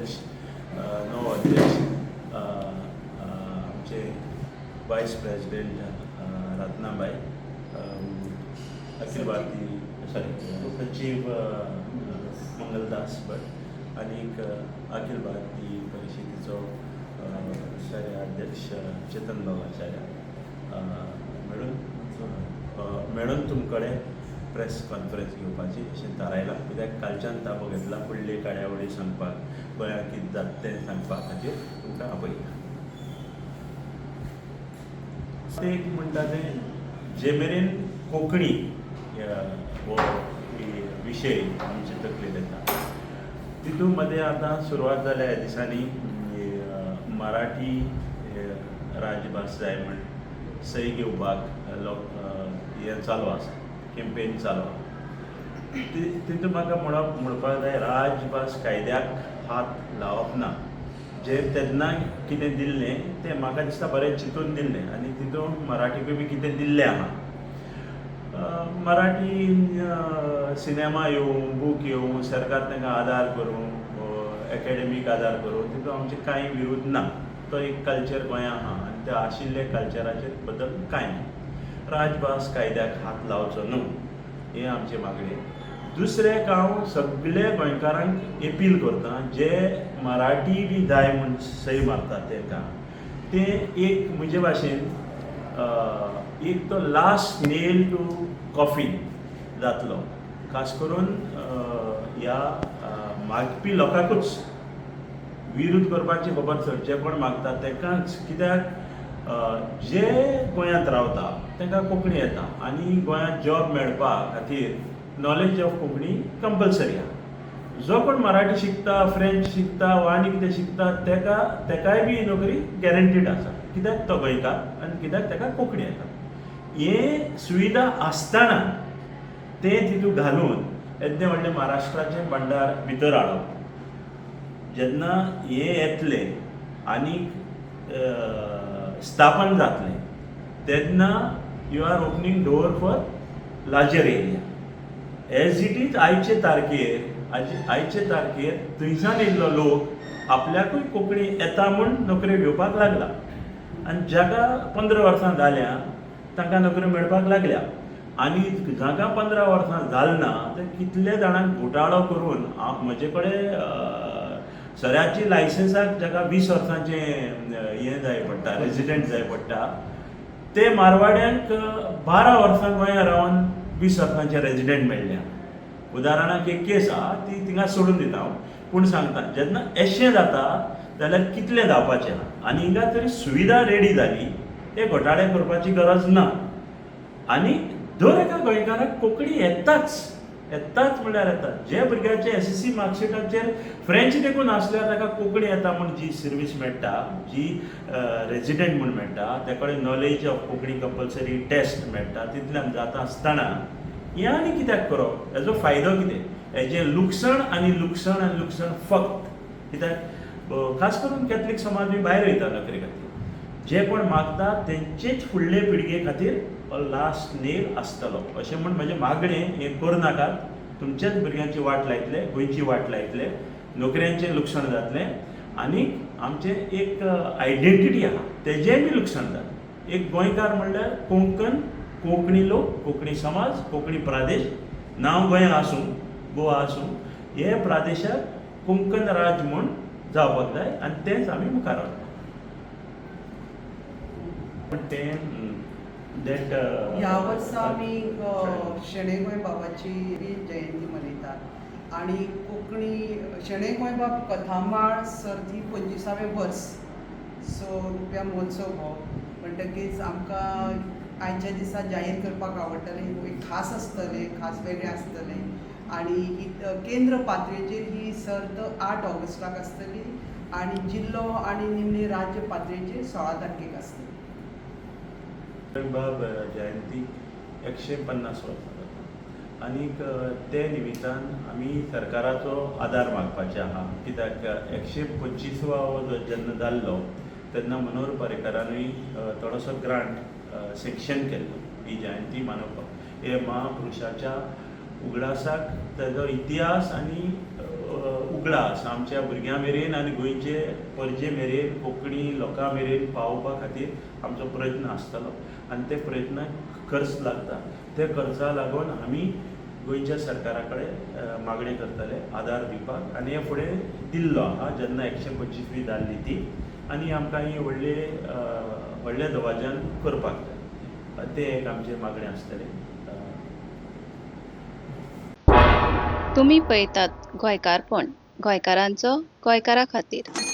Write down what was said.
अध्यक्ष, नवो अध्यक्ष, आमचे voice president Ratnabai, Akhil Bharatiya, sorry, सचीव मंगलदास भट आनीक अखिल भारतीय परिशदेचो आचार्य अध्यक्ष चेतन बाब आचार्य मेळून मेळून तुमकडे प्रेस कॉन्फरन्स घेवपाची अशें थारायलां, कित्याक कालच्यान ताबो घेतला. फुडली कार्यावळी सांगपाक, गोंयांत कितें जाता तें सांगपा खातीर तुमकां आपयला. ते एक म्हणटा तें जे मेरेन कोंकणी हो विशय आमचे तकलेर येता, तितूंत मदें आतां सुरवात जाल्या ह्या दिसांनी मराठी राजभास जाय म्हण सही घेवपाक लोक हें चालू आसा, कॅम्पेन चालू आसा. तितून म्हाका म्हणपाक जाय, राजभास कायद्याक हात लावप ना. जे तेन्ना कितें दिल्लें तें म्हाका दिसता बरें चिंतून दिल्लें आनी तितून मराठीकूय बी कितें दिल्लें आहा. मराठी सिनेमा येवं, बूक येवं, सरकार तांकां आदार करूं, एकाडेमीक आदार करूं, तितून आमचें कांय विरोध ना. तो एक कल्चर गोंया आहा आनी त्या आशिल्ल्या कल्चराचेर बदल कांय ना. राजभास कायद्याक हात लावचो न्हू हें आमचें मागणें. दुसरें, हांव सगळे गोंयकारांक एपील करता, जे मराठी बी जाय म्हूण सही मारतात तांकां, तें एक म्हजे भाशेन एक तो लास्ट नेल टू कॉफीन जातलो. खास करून ह्या मागपी लोकांकूच विरोध करपाची खबर सोड, जे कोण मागतात तांकांच, कित्याक जे गोंयांत रावता तांकां कोंकणी येता आनी गोंयांत जॉब मेळपा खातीर नॉलेज ऑफ कोंकणी कंपल्सरी आहा. जो कोण मराठी शिकता, फ्रेंच शिकता वा आनी कितें शिकता, तेका तेकाय बी नोकरी गॅरंटीड आसा, कित्याक तो गोंयकार आनी कित्याक ताका कोंकणी येता. हे सुविधा आसतना ते तितूंत घालून येद्दें व्हडलें महाराष्ट्राचें भांडार भितर हाडप, जेन्ना हें येतलें आनी स्थापन जातलें तेन्ना you are opening door for larger area. As it is, आयचे तारखेर थंयच्यान येयल्लो लोक आपल्याकूय कोंकणी येता म्हूण नोकरी घेवपाक लागला आनी जाका 15 वर्सां जाल्या तांकां नोकरी मेळपाक लागल्या आनी जाका 15 वर्सां जाल ना ते कितले जाणांक घोटाळो करून, म्हजे कडेन सऱ्याची लायसन्साक जाका 20 वर्सांचें हें जाय पडटा, रेजिडंट जाय पडटा, ते मारवाड्यांक 12 वर्सां गोंयांत रावन 20 वर्सांचे रेजिडंट मेळ्ळ्या. उदाहरणाक एक केस आहा, ती थिंगा सोडून दिता हांव, पूण सांगता, जेन्ना अशें जाता जाल्यार कितलें जावपाचें आहा. आनी हिंगा तरी सुविधा रेडी जाली, ते घोटाळे करपाची गरज ना. आनी दर एका गोंयकाराक कोंकणी येताच, येताच म्हणल्यार येता. जे भुरग्याचे एसएससी मार्कशीटाचेर फ्रेंच देखून आसल्यार ताका कोंकणी येता म्हूण जी सर्वीस मेळटा, जी रेजिडंट म्हूण मेळटा, ते कडेन knowledge of Konkani compulsory test मेळटा, तितल्यान जाता आसतना हें आनी कित्याक करप? हेजो फायदो कितें? हेजें लुकसाण आनी लुकसाण आनी लुकसाण फक्त. कित्याक खास करून कॅथलीक समाज बी भायर वयता नोकरे खातीर. जे कोण मागता तेंचेच फुडले पिळगे खातीर हो लास्ट नेल आसतलो अशें म्हूण म्हजें मागणें. हें करूं नाकात. तुमच्याच भुरग्यांची वाट लायतले, गोंयची वाट लायतले, नोकऱ्यांचें लुकसाण जातलें आनी आमचें एक आयडेंटिटी आहा तेजेंय बी लुकसाण जातलें. एक गोंयकार म्हणल्यार कोंकण, कोंकणी लोक, कोंकणी समाज, कोंकणी प्रदेश, नांव गोंया आसूं, गोवा आसूं, हे प्रदेशाक कोंकण राज म्हूण जावपाक जाय आनी तेंच आमी मुखार व्हरता. पण तें that ह्या वर्सा आमी शणै गोंयबाबाची जयंती मनयतात आनी कोंकणी शणै गोंयबाब कथामाळ सर्त ही 25वें वर्स, सो रुप्या महोत्सव हो. म्हणटकीच आमकां आयच्या दिसा जाहीर करपाक आवडटलें, एक खास आसतलें, खास वेगळें आसतलें आनी ही केंद्र पातळेचेर ही सर्त 8 ऑगस्टाक आसतली आनी जिल्लो आनी निमणी राज्य पातळेचेर 16 तारखेक आसतली. बाब जयंती 150 वर्सां जाता आनीक ते निमित्तान आमी सरकाराचो आदार मागपाचे आहा, कित्याक 125वो हो जेन्ना जाल्लो तेन्ना मनोहर पर्रीकारानूय थोडोसो ग्रांट सँक्शन केल्लो ही जयंती मनोवपाक. हे महापुरुशाच्या उगडासाक, ताजो इतिहास आनी उगडास. उगडास आमच्या भुरग्यां मेरेन आनी गोंयचे परजे मेरेन, कोंकणी लोकां मेरेन पावोवपा खातीर आमचो प्रयत्न आसतलो. आनी ते प्रयत्नाक खर्च लागता, ते खर्चा लागून आमी गोंयच्या सरकारा कडेन मागणी करतले आदार दिवपाक. आनी हे फुडें दिल्लो आहा जेन्ना 125वी जाल्ली ती, आनी आमकां ही व्हडले व्हडल्या दबाज्यान करपाक जाय, तें एक आमचें मागणें आसतलें. तुमी पळयतात गोंयकारपण, गोंयकारांचो गोंयकारा खातीर.